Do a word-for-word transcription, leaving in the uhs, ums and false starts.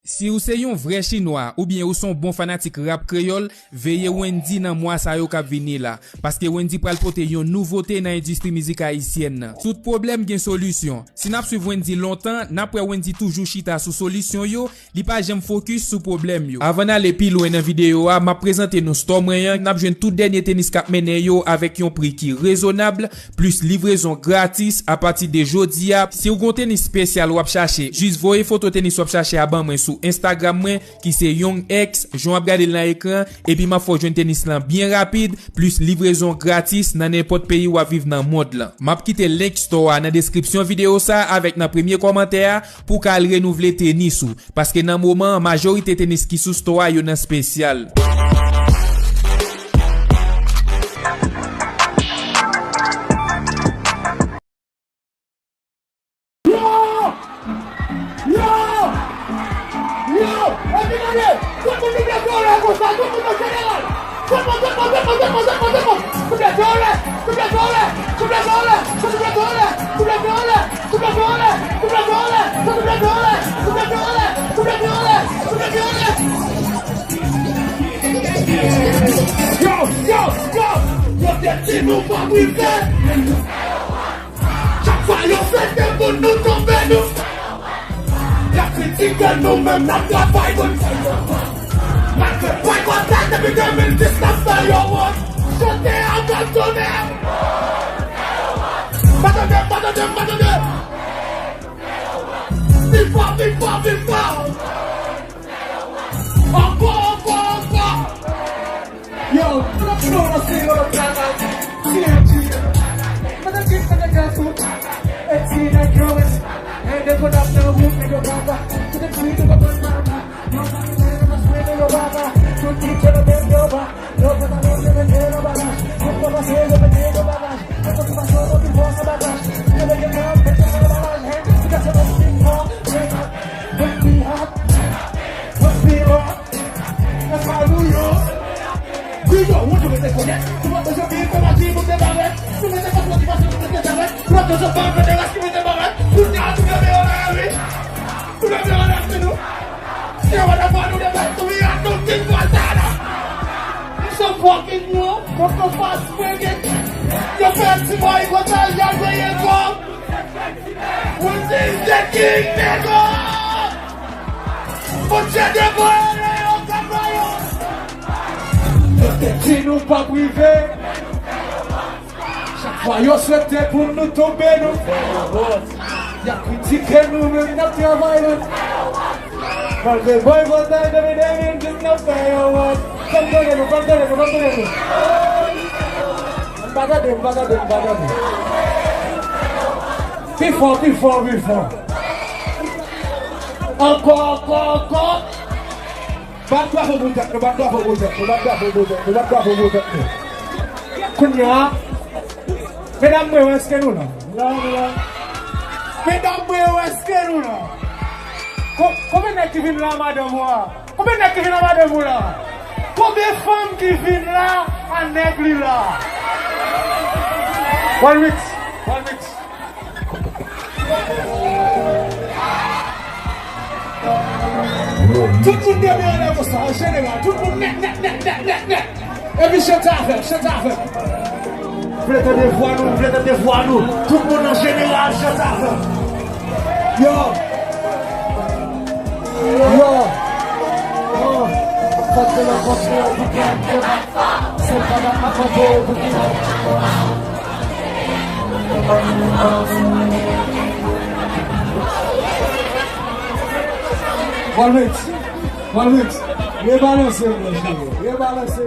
Si w se yon vrè chinwa oubyen ou se yon bon fanatik rap kreyòl, veye Wendyy nan mwa sa yo k ap vini la, paske Wendyy pral pote yon nouvote nan endistri mizik ayisyèn nan. Tout pwoblèm gen solisyon. Si n ap swiv Wendyy lontan, n ap wè Wendyy toujou chita sou solisyon yo, li pa janm fokis sou pwoblèm yo. Avan n ale pi lwen nan videyo a, m ap prezante nou store mwen an, n ap jwenn tout dènye tenis k ap mennen yo avèk yon pri ki rezonab, plis livrezon gratis apati de jodi a. Si w gen yon tenis espesyal w ap chache, jis voye foto tenis w ap chache a ban mwen sou Instagram mwen, ki se Young X, jan w ap gade l nan ekran, epi m ap fè w jwenn tenis lan byen rapid, plis livrezon gratis nan nenpòt peyi w ap viv nan mond lan. M ap kite link store a nan deskripsyon videyo sa a avèk nan premye kòmantè a pou w ka al renouvle tenis ou, paske nan moman an, majorite tenis ki sou store a yo nan espesyal. Yo! Yo! Yo! Epi gade! Tout moun vin vle vole konsa, tout moun nan jeneral! Tout moun, tout moun, tout moun, tout moun, tout moun, tout moun! Tout vle vole! Tout vle vole! Tout vle vole! Tout vle vole! Tout vle vole! Yo! Yo! Yo! Yo te di nou p ap rive! Chak fwa yo fete pou nou tonbe nou. Y ap kritike nou menm n ap travay pou n fè yo wont. Malgre pway kòtèl depi de mil dis n ap fè yo wont. Chante a abandone. Pa tande, pa tande, pa tande. Pi fò, pi fò, pi fò. Ankò, ankò, ankò. Yo, nou ap fè yon lòt travay. T N T. Mwen te di, mwen te di tou. E ti nèg yo wè. Endepandab nan wout, nèg yo pa ba. Tout de suite, nou pa konn mal. Yo pa konn mal, yo pa ba. Tout nèg yo pa ba. Yo pa ta konn yo mete nan bagaj. Yo pa pase, yo mete nan bagaj. Yo pa pase, yo mete nan bagaj. Yo mete nan bagaj. Hey, you got some people. When we hot, when we hot. That's how New York. We don't want to make that forget. Tout moun bezwen vin fè maji pou te barèt. Nou mete fòs motivasyon pou te barèt. Lòt yo sot pa fè de rès ki mete barèt. Kounye a, tout leve yo lè wi. Tout leve yo lè se nou. Se yo wè nan fwa nou de bèt tou wi a tout ti fwa sa la. It's a fucking war. What the fuck, nigga? Yo fè ti bòy konsa, y al veye kò. Wendyy is the king, nigga! Bondye devwale yo, kaba yo! Yo te di nou p ap rive. Chak fwa yo swete pou nou tonbe, nou fè yo wont. Y ap kritike nou, men n ap travay, nou. Malgre boycott la, depi de mil dis n ap fè yo wont. Fè m tande nou, fè m tande nou, fè m tande nou. M pa tande, m pa tande, m pa tande. Pi fò, pi fò, pi fò. Ankò, ankò, ankò. Bat bravo pou tèt nou, bat bravo pou tèt nou, bat bravo pou tèt nou, bat bravo pou tèt nou. Kounye a, medam mwen yo, èske nou la? Nou la, nou la. Medam mwen yo, èske nou la? Ko-, konbyen nèg ki vin la, madanm ou a? Konbyen nèg ki vin a madanm ou la? Konbyen fanm ki vin la a nèg li la? One week, one week. Tout moun te men anlè konsa, an jeneral. Tout moun nèt, nèt, nèt, nèt, nèt, nèt. Epi chante avè m, chante avè m. M vle tande vwa nou, m vle tande vwa nou. Tout moun an jeneral, chante avè m. Yo. Yo. Yo. Fòk se nan kontre pou kè m te bat. Se pa nan akonte pou ki. One minute. One minute. Rebalanse, mon cheri. Rebalanse.